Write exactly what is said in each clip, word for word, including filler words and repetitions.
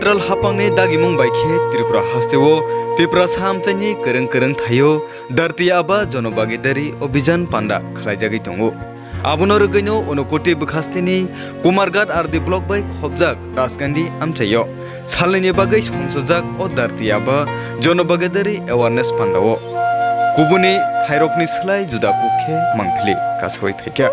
Central hapangni dagimung bai khe Tripura hasteo Tiprasa amchaini kwrwng kwrwng thaio Dharti Aaba Janobhagidari Abhiyan panda khlaijagwi tongo. Abono rwgwino Unakoti bwkhasteni Kumarghat R D block bai khopjak Rajkandi amchaio salnwini bagwi songchajak o Dharti Aaba Janobhagidari Awareness pandao kubuni thairokni slai juda kuk khe mangphili kasawi phaikha.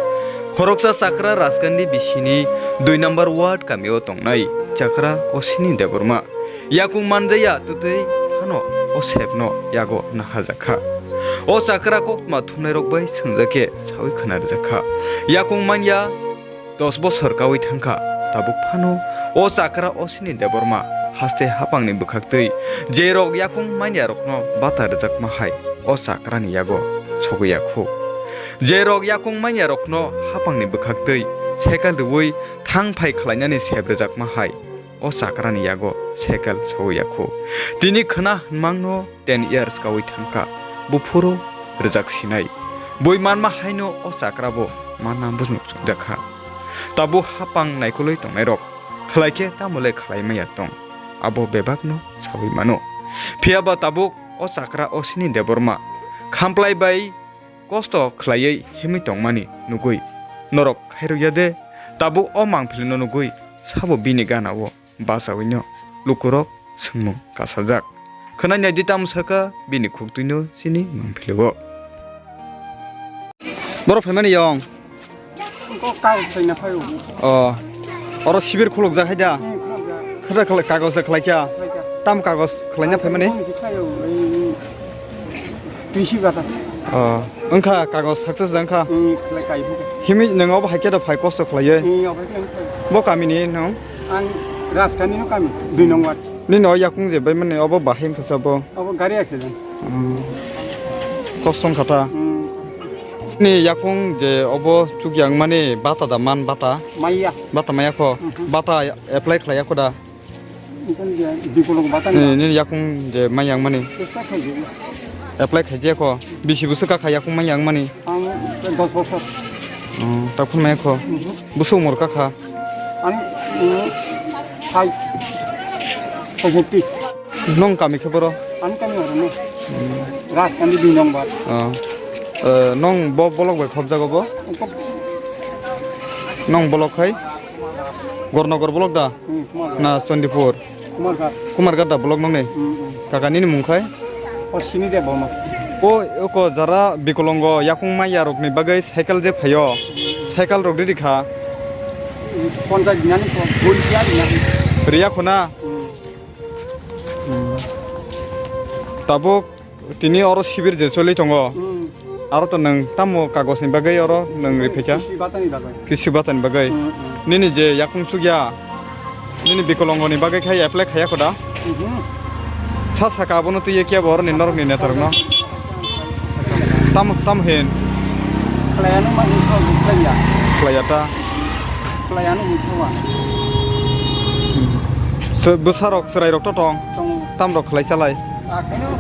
Khoroksa chakra Rajkandi bisini dui number ward kamio tongnai chakra Osini Debbarma. Yakung manjaya twtwi phano o sepno yago nahajakha. O chakra koktma thumnairok bai swngjak khe sawi khna rwjakha. Yakung manya dos bosor kawi thangkha, tabuk phano o chakra Osini Debbarma haste hapangni bwkhaktwi jerok yakung manyarokno bata rwjakma hai o chakrani yago sogwi yakhu. Jerok yakung manyarokno hapangni bwkhaktwi cycle rwui thang phai khlainani sep rwjakma hai o chakrani yago cycle sogwi yakhu. Tini khna hwnmangno ten years kawi thangkha, buphuru rwjak sinai. Bui manma haino o chakra bo manna bujnuk chukjakha. Tabuk hapang naikolwi tongnairok khlai khe tamo le khlai maya tong, abo bebakno sawi mano. Phiya ba tabuk o chakra Osini Debbarma khamplai bai kosto khlaiwi himwi tongmani nugwi norok khairokya de? Tabuk o mangphilino nugwi sabo bini ganao bachawino lukurok swngmung kasajak. Khwnai naidi tamo saka bini khuktwino chini mangphilio. Borok phaimani yong. Kok kagoj khlaina phaio. O. Oro sibir khulukjak hai da? Hmm, khulukjak. Khwda khlai, kagoj da khlaikha? Khlaikha. Tam kagoj khlaina phaimani? Khwlaio, ei, twi si bata. O. Wngkha kagoj success da wngkha? Hmm, khlai kai bu. Himwi nwng obo hai khe da phai kosto khlaiwi? Hmm, obo hai khe phai. Bo kamini nwng? Ang Rajkani no kami, dui nong ward. Nini o yakung je bai mani obo bahai wngkha sa bo? Obo gari accident. Hmm. Kosto wngkha ta? Hmm. Ni yakung je obo chukya wngmani bata da man bata? Maya. Bata maya kho? Mhm. Bata apply khlai ya kho da? Nini yakung je mai yang mani? Chesta khaidi. Apply khaidi kho. Bisi busu ka kha yakung mai yang mani? Ang dos bosor. Hmm, ta phun mai kho. Mhm. Busu umor ka kha? Ang, mm, hai. Pogoti. Nong kami khe boro? Ang kami oro no. Hmm. Rajkandi dui nong bar. Oh. Eh, nong bo bolok bai khobjago bo? Ang kho- Nong bolok khai? Gornogor bolok da? Hmm, Kumarghat. Na Chandipur? Kumarghat. Kumarghat da bolok nong ni? Hmm, hmm. Kaka nini mung khai? O sini de bono. O, oko jara bikolongo yakung mai yarok ni bagwi cycle je phaio. Cycle rok riri kha. Ponjai dinani ko, boi siya dinani. Riya khuna? Hmm. Hmm. Tabuk tini oro sibir je choli tongo. Hmm. Aro to nwng tamo kagos ni bagwi oro nwng riphaikha? Kisi batani bagwi. Kisi batani bagwi. Hmm, hmm. Nini je yakung chukya, nini bikolongo ni bagwi khai apply khaiya khoda? Mhm. Sa saka abono twiwi kebo oroni norokni netarokno? Tam, tam hin? Khlaiano ma wngkha, wngkhlaiya. Khlaiya ta? Khlaiano wngkha wa. Se bwsarok chwrairok to tong? Tongo. Tamrok khlai chalai? Akheno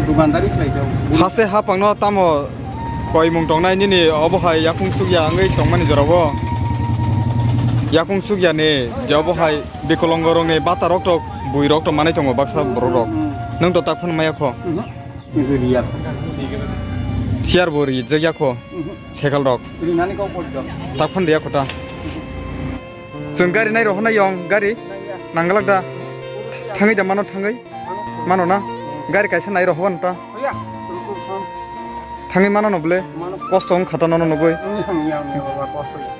dukandari khlai jago. Haste hapangno tamo koimung tongnai nini obo hai yakung chukya wngwi tongmani jorao? Yakung chukya ni je obo hai bikolongo rokni bata rok to bui rok to manai tongo baksa borok rok. Hmm. Nwng to tak phano maya kho? Mhm. Riya. Chair bo rijak ya kho? Mhm. Cycle rok. Rinani kok pojjo. Tak phano riya kho ta. Chwng gari nai rohornai yong, gari? Nangya. Nangglak da? Thangwi da mano thangwi? Mano. Mano na? Gari kaisa nai rohoba no ta? Oya, rukun phone. Thangwi mano no bole? Mano. Kosto wng kha ta nono nugwi? Wng thang ya, wng ya, baba, kosto ya.